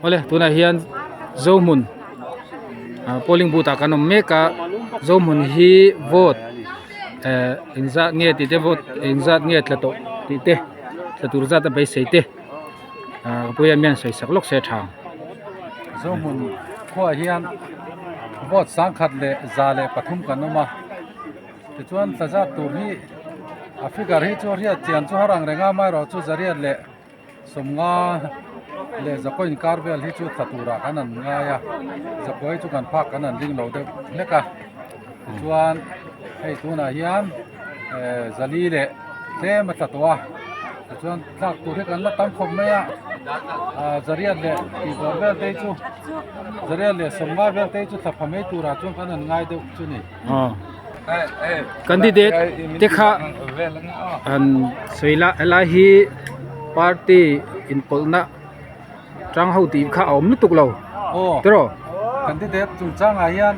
Awle tunah hian Zohmun ah polling booth ah kan awm mek a Zohmun hi vote eh engzat nge tih te vote engzat nge tla tawh tih te tla tur zat a beisei te ah ka puia hian sawisak lawk se a tha ang. Zohmun khuaah hian vote 103 kan awm a tichuan tla zat tur hi a figure hi chu hriat chian chu har ang reng a amaherawhchu zariat leh Sawmnga leh Zakawin kar vel hi chu thla turah kan an ngai a, Zakawii chu kan phak kan an ring lo deuh hlek a, tichuan hei tunah hian eh zali leh tlem a tla tawh a, tichuan thlak tur hi kan la tam khawp mai a, ah zariat leh tihbawr vel te hi chu zariat leh sawmnga vel te hi chu thla pha mai turah chuan kan an ngai deuh chu ni. Candidate te kha an sawi la helai hi party inpawlhna tang ho tih kha a awm lutuk lo tiraw. Candidate chungchangah hian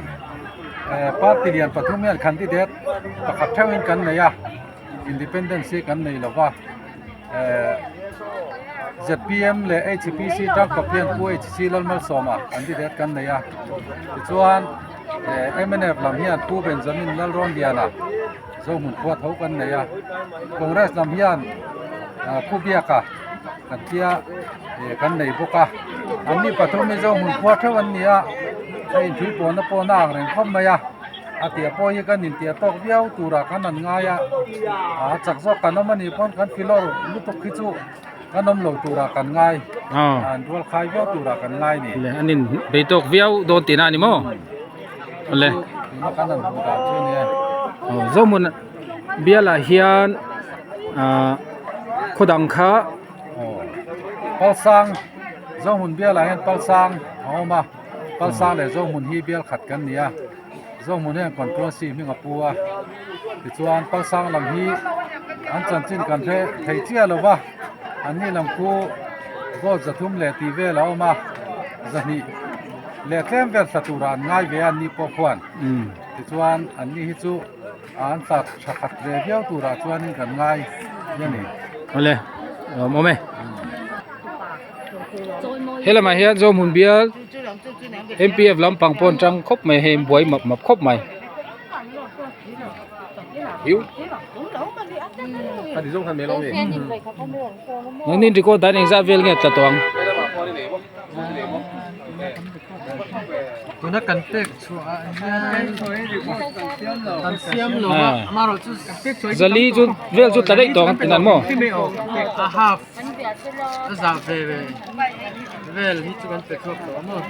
party lian pathum hian candidate pakhat theuhin kan nei a independence hi kan nei lova zpm leh hpc tangkawp hian pu hc Lalmalsawma candidate kan nei a tichuan. Mnf lam hian Pu Benjamin Lalrawnliana Zohmun khua tho kan nei a, Congress lam hian Pu Biaka kan tia kan nei bawk a, anni pathum hi Zohmun khua theuh an ni a, a inthil pawnna pawh na ang reng khawp mai a, a tia pawh hi kan intia tawk viau turah kan han ngai a, a chak zawk kan awm a nih pawn kan filawr lutuk hi chu. Kan awm lo turah kan ngai, an rual khai viau turah kan ngai ni. Le an in bei tawk viau dawn tihna a ni maw? Le. Tuna kan han hmuh dan chu a ni e. Aw Zohmun bialah hian ah khaw dang kha. Aw Palsang Zohmun bialah hian Palsang a awm a, Palsang leh Zohmun hi bial khat kan ni a, Zohmun hian constituency hming a pu a, tichuan Palsang lam hi an chanchin kan hre thei chiah lo va, anni lam khu vote 300 leh tih vel a awm a, 200 leh tlem vel thla turah an ngai ve a anni pawh khuan, tichuan anni hi chu an tla tha khat ve viau turah chuanin kan ngai a ni. Awle, awm awm e. Helamah hian Zohmun bial M_P_F lampang pawh an tang khawp mai hei an buai map map khawp mai. Nangni record dan engzat vel nge tla tawh ang. Tuna kan pek chhuah ah hian kan siam lo a amaherawhchu Zali chu vel chu tla daih tawh ang ti nan maw. A half A zah ve ve vel hi chu kan pe chhuak tawh a maw?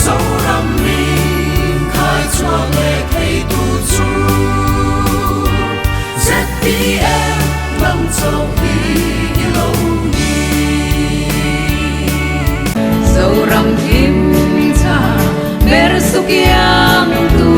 Zoram min khai chhuak leh thei tu chu ZPM nang chauh hi i lo ni. Zoram hlim tha ber sukiang tu.